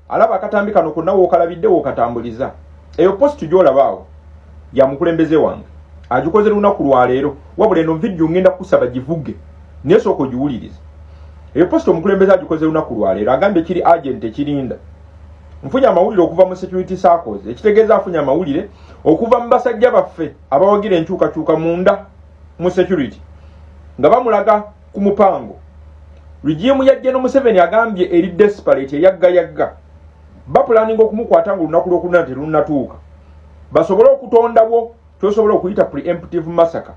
Alaba akatambi kano konna wookalabidde wookatambuliza. Eyo post gy'olaba awo ya mukulembeze wange, agikoze lunaku lwaleero. Wabula eno vidiyo ngenda kukusaba givuge, naye sooka ogiwulirize. Eyo post omukulembeze agikoze lunaku lwaleero, agambye kiri urgent ekirinda. Nfunye amawulire okuva mu security circles, ekitegeeza afunye amawulire okuva mu basajja baffe abawagira enkyukakyuka munda mu security, nga bamulaga ku mupango. Regime ya General Museveni agambye eri desperate, eyaggayagga. Bapulaninga okumukwata nga olunaku lwokulonda terunnatuuka, basobole okutondawo kyosobola okuyita preemptive massacre,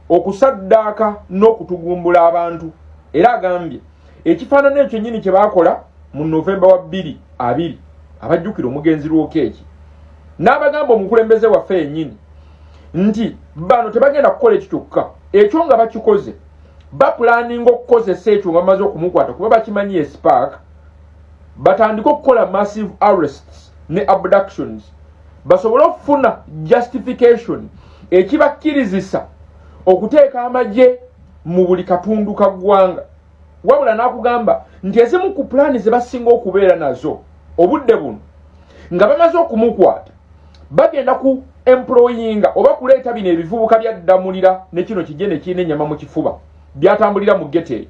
okusaddaaka n'okutugumbula abantu. Era agambye ekifaanana ekyo nnyini kye baakola mu Novemba wa 2020, abajjukira omugenzi Lwokeeki. N'abagamba omukulembeze waffe yennyini nti bano tebagenda kukola ekyo kyokka. Ekyo nga bakikoze, bapulaninga okukozesa ekyo nga bamaze okumukwata, kuba bakimanyi espark, batandike okukola massive arrests ne abductions, basobole okufuna justification ekibakkirizisa okuteeka amagye mu buli katundu ka ggwanga. Wabula n'akugamba nti ezimu ku pulaani ze basinga okubeera nazo obudde buno, nga bamaze okumukwata, bagenda ku employinga oba kuleeta bino ebivubuka byaddamulira ne kino kijje ne kirina ennyama mu kifuba, byatambulira mu ghetto eyo,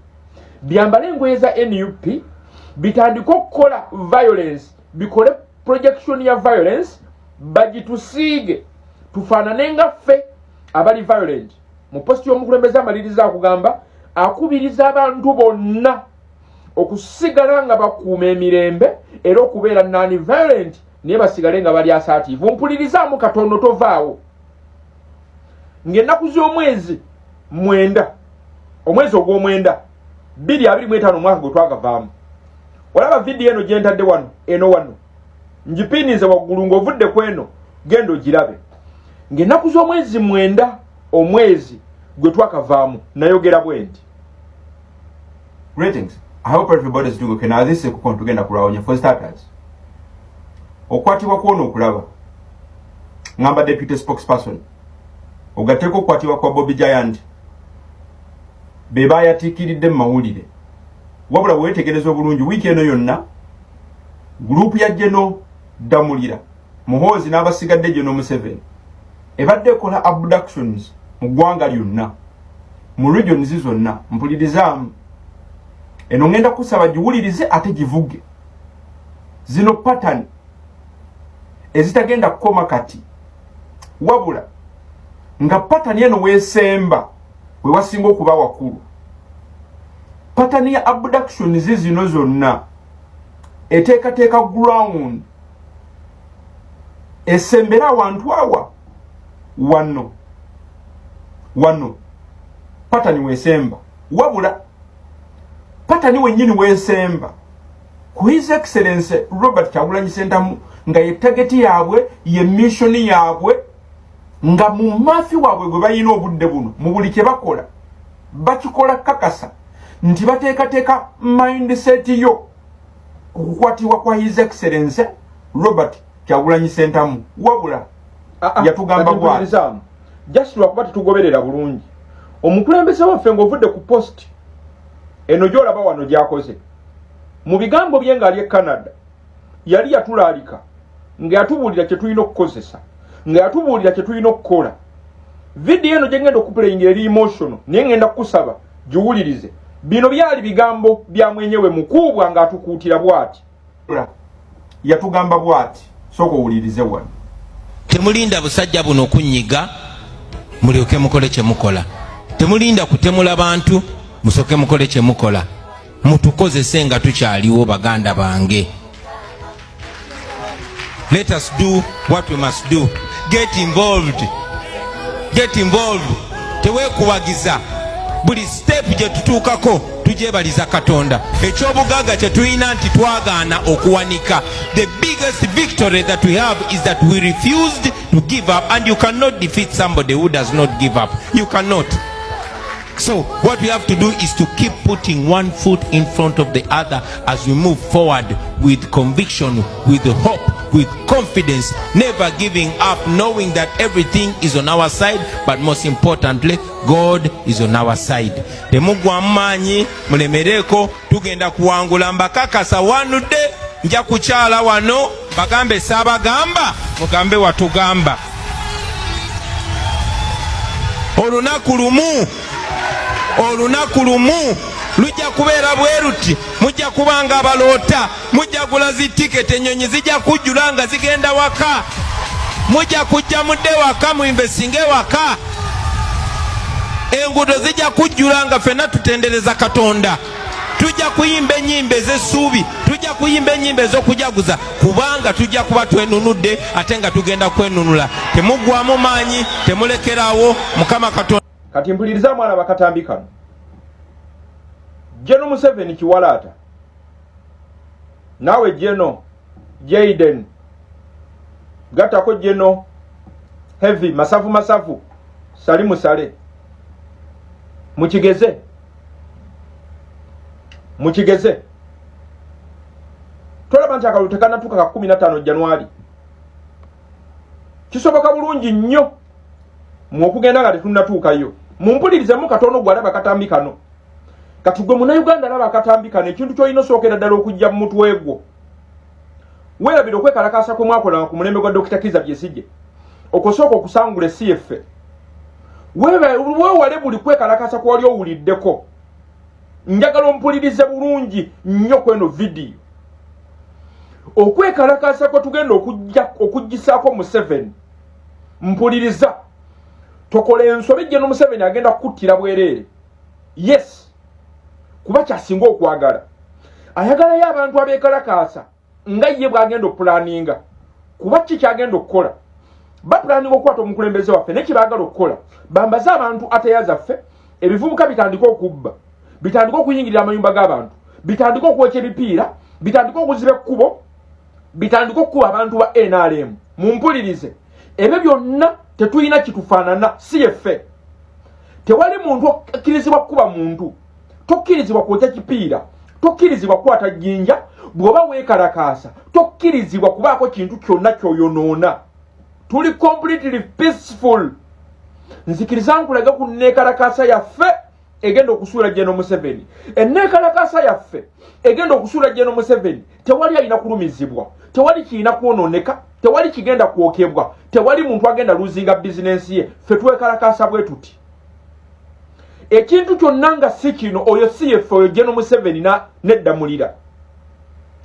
byambale engoye za NUP, bitandike okukola violence, bikole projection ya violence, bagitusiige tufaanane nga ffe abali violent. Mu post y'omukulembeze amaliriza akugamba akubiriza abantu bonna okusigala nga bakuuma emirembe era okubeera non violent, naye basigale nga bali assertive. Mpulirizaamu katono, tovaawo. Ng'ennaku z'omwezi 9, omwezi ogw'omwenda 2025, omwaka gwe twakavaamu, olaba vidiyo eno gye ntadde wano, eno wano ngipinize waggulu, ng'ovudde ku eno genda ogirabe. Ng'ennaku z'omwezi 9, omwezi gwe twakavaamu, nayogera bwe nti: Greetings. I hope everybody is doing okay. Now this is Kuko tugenda kulawanya. For starters, okwatibwa kwono okulaba ngamba deputy spokesperson, ogatteko okukwatibwa kwa Bobby Giant, be bayatiikiridde mu mawulire. Wabula weetegereza obulungi, wiiki eno yonna group ya General Damulira Muhoozi n'abasigadde General Museveni ebadde ekola abductions mu ggwanga lyonna, mu regions zonna. Mpulirizaamu, eno ngenda kusaba giwulirize ate givuge. Zino pattern ezitagenda kukoma kati, wabula nga pattern eno weesemba we wasinga okuba wakulu. Pattern ya abductions zino zonna eteekateeka ground esembera awantu awa wano wano pattern weesemba. Wabula pattern wennyini weesemba ku His Excellence Robert Kyagulanyi Sentamu, nga ye target yaabwe, ye mission yaabwe, nga mu maafi waabwe gwe balina obudde buno, mu buli kye bakola bakikola kakasa nti bateekateeka mindset yo ku kukwatibwa kwa His Excellence Robert Kyagulanyi Sentamu. Wabula yatugamba bw'ati. Mpulirizamu, just lwakuba tetugoberera bulungi omukulembeze waffe. Ng'ovudde ku post eno gy'olaba wano gy'akoze, mu bigambo bye ng'ali e Canada, yali yatulaalika nga yatubuulira kye tulina okukozesa, nga yatubuulira kye tulina okukola. Vidiyo eno gye ngenda okuplayinga eri emotional, naye ngenda kukusaba giwulirize. Bino byali bigambo bya mwenyewe mukuubwa ng'atukuutira bw'ati. Yatugamba bw'ati, sooka owulirize wano. Temulinda busajja buno kunyiga mulyoke mukole kyemukola. Temulinda kutemula bantu musooke mukole kyemukola. Mutukozese nga tukyaliwo. Baganda bange, let us do what we must do. Get involved, get involved. Teweekubagiza. Buli step gye tutuukako tugyebaliza Katonda. Ekyobugagga kye tulina nti twagaana okuwanika. The biggest victory that we have is that we refused to give up, and you cannot defeat somebody who does not give up. You cannot. So what we have to do is to keep putting one foot in front of the other as we move forward with conviction, with hope, with confidence, never giving up, knowing that everything is on our side, but most importantly, God is on our side. Temuggwamu maanyi, mulemereko, tugenda kuwangula, mbakakasa one day. Nja kukyala wano bagambe saabagamba, mugambe watugamba. Olunaku lumu, olunaku lumu lujja kubeera bwe ruti, mujja kuba nga abaloota, mujja gula zi tiketi, ennyonyi zijja kujjula nga zigenda waka, mujja kujja mudde waka, muinvestinge waka, enguudo zijja kujjula nga ffenna tutendereza Katonda. Tujja kuyimba ennyimba ez'essuubi, tujja kuyimba ennyimba ez'okujaguza, kubanga tujja kuba twenunudde ate nga tugenda kwenunula. Temuggwamu maanyi, temulekerawo. Mukama Katonda. Kati mpuliriza mwana bakatambi kano. General Museveni kiwalaata, naawe General Jaden, gattako General Heavy masavu masavu sali musale, mukigeze mukigeze. Tolaba nti akalulu tekanatuuka ka 15 Januari? Kisoboka bulungi nnyo mu okugenda nga tetunnatuukayo. Mumpulirize katono, gwe alaba akatambi kano. Kati gwe Munnayuganda alaba akatambi kano, ekintu ky'olina osookera ddala okujja mu mutwe gwo, weerabira okwekalakaasa kwe mwakolanga ku mulembe gwa Dokita Kiza Besigye okusooka okusangula essi yeffe. Weewale buli kwekalakaasa kwewali owuliddeko. Njagala ompulirize bulungi nnyo kweno vidiyo. Okwekalakaasa kwe tugenda okuggisaako Museveni, mpuliriza, tokola ensobi. Gye Museveni agenda kukuttira bwereere. Yes, kuba kyasinga okwagala, ayagalayo abantu abeekalakaasa nga ye bw'agenda okupulaninga. Kuba ki kyagenda okukola? Bapulaninga okukwata omukulembeze waffe, naye kyebaagala okukola, bambaze abantu ateya zaffe, ebivubuka bitandike okubba, bitandike okuyingirira amayumba g'abantu, bitandike okwokya ebipiira, bitandike okuziba ekkubo, bitandike okukuba abantu ba NRM. Mumpulirize, ebyo byonna tetulina kitufaanana, si yeffe. Tewali muntu akkirizibwa kukuba muntu, tokkirizibwa kwokya kipiira, tokkirizibwa kukwata jjinja. Bw'oba weekalakaasa, tokkirizibwa kubaako kintu kyonna kyoyonoona. Tuli completely peaceful. Nzikiriza nkulage ku nneekalakaasa yaffe egenda okusuula General Museveni. Enneekalakaasa yaffe egenda okusuula General Museveni, tewali alina kulumizibwa, tewali kirina kwonooneka, tewali kigenda kwokebwa, tewali muntu agenda luzinga bizinensi ye. Ffe twekalakaasa bwe tuti. Ekintu kyonna nga si kino, oyo si yeffe, oyo General Museveni neddamulira.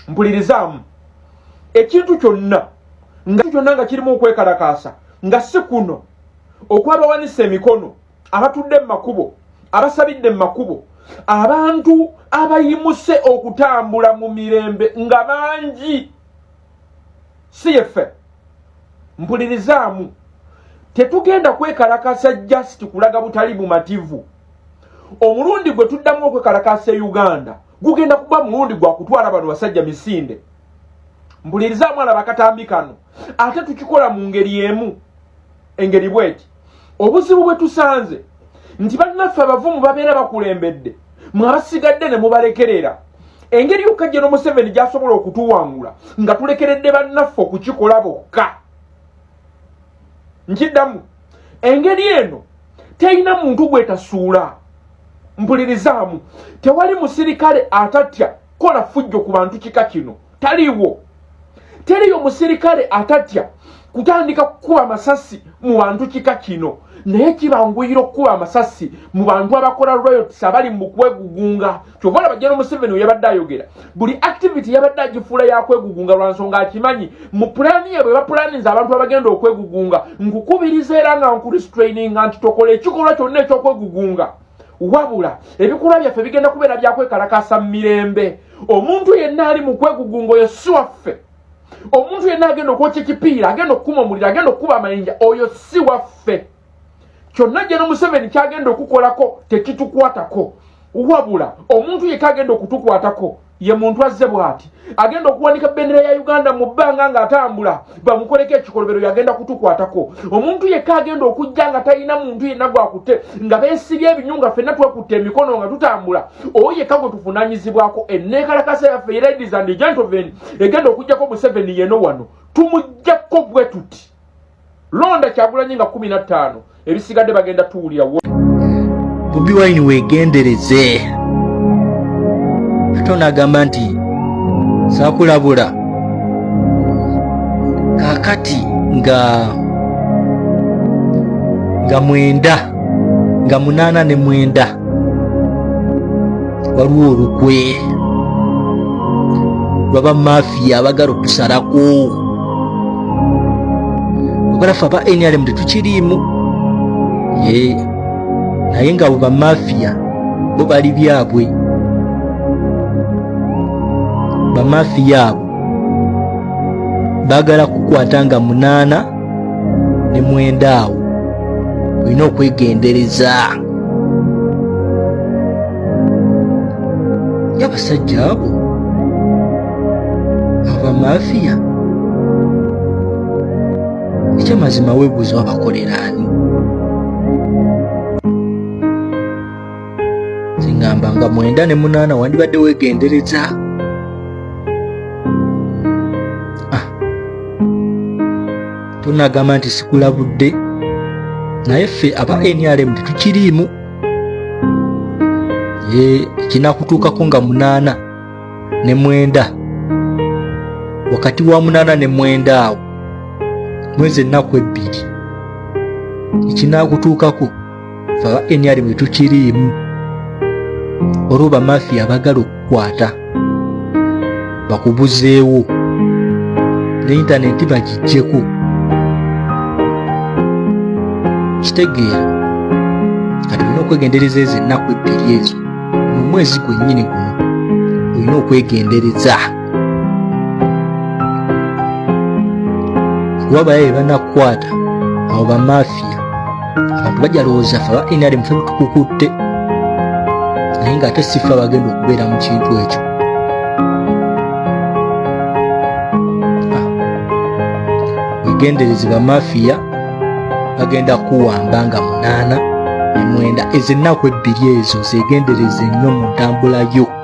Mpulirizaamu, ekintu kyonna nga kyonna nga kirimu okwekalakaasa nga si kuno okwabawanisa emikono, abatudde mu makubo, abasabidde mu makubo, abantu abayimuse okutambula mu mirembe nga bangi, si yeffe. Mpulirizaamu, tetugenda kwekalakasa just kulaga butali bumativu. Omulundi gwe tuddamu okwekalakasa e Uganda gugenda kuba mulundi gwa kutwala bano basajja misinde. Mpulirizaamu, alaba akatambi kano, ate tukikola mu ngeri emu, engeri bweti. Obuzibu bwe tusanze nti bannaffe abavumu babeera bakulembedde, mwe abasigadde ne mubalekerera. Engeri yokka General Museveni gy'asobola okutuwangula nga tulekeredde bannaffe okukikola bokka. Nkiddamu, engeri eno terina muntu gwetasuula. Mpulirizaamu, tewali musirikale atatya kola fujjo ku bantu kika kino, taliwo. Teriyo musirikale atatya kutandika kukuba amasasi mu bantu kika kino, naye kibanguyira okukuba amasasi mu bantu abakola riots, abali mu kwegugunga. Kyova olaba General Museveni we yabadde ayogera, buli activity yabadde agifuula yakwegugunga, lwa nsonga akimanyi mu pulaani ye bwe bapulaninza abantu abagenda okwegugunga. Nkukubiriza era nga nkurestraininga nti tokola ekikolwa kyonna ekyokwegugunga, wabula ebikolwa byaffe bigenda kubeera byakwekalakasa mu mirembe. Omuntu yenna ali mu kwegugunga, oyo si waffe. Omuntu yenna agenda okwokya ekipiira, agenda okukuma omuliro, agenda okukuba amayinja, oyo si waffe. Kyonna General Museveni kyagenda okukolako tekitukwatako, wabula omuntu yekka agenda okutukwatako ye muntu azze bw'ati, agenda okuwanika bendera ya Uganda mu bbanga ng'atambula, bamukoleko ekikolobero, yagenda kutukwatako. Omuntu yekka agenda okujja nga talina muntu yenna gwakutte, nga beesibye ebinyu, nga ffenna twekutte emikono nga tutambula, oyo yekka gwe tuvunaanyizibwako. Enneekalakasa yaffe, ladies and gentlemen, egenda okuggyako Museveni yeno wano. Tumuggyako bwe tuti. Londa Kyagulanyi nga 15, ebisigadde bagenda tuwulira. Bobi Wine, weegendereze. Ate ono agamba nti Saakulabula. Kaakati nga nga mwenda nga munaana ne mwenda waliwo olukwe lwaba mafiya abagala okusalako ogala fe aba nrm tetukiriimu ye naye nga abo bamafiya bo bali byabwe bamafiya abo bagala kukwata nga munaana ne mwenda awo olina okwegendereza abasajja abo abamafiya ekyamazima webuuza wabakolera ani zingamba nga mwenda ne munaana wandibadde wegendereza ah. tonagamba nti sikulabudde naye ffe aba nrm tetukiriimu kinakutuukako nga munaana ne mwenda wakati wa munaana ne mwenda awo mwezi ennaku ebbiri ekinakutuukako fe aba nrm tetukiriimu olwo bamafiya abagala okukwata bakubuzeewo ne intaneti bagijjeko kitegeera kati olina okwegendereza ezo ennaku ebbiri ezo mu mwezi gwennyini guno olina okwegendereza kuba bayaye banakukwata abo bamafiya abantu bajja lowooza fe aba nrm fe tukukutte naye nga ate sife abagenda okubeera mu kintu ekyo ah. wegendereze bamafiya bagenda kuwamba nga munaana nemwenda ezo ennaku ebbiri ezo zegendereze nnyo mu ntambula yo.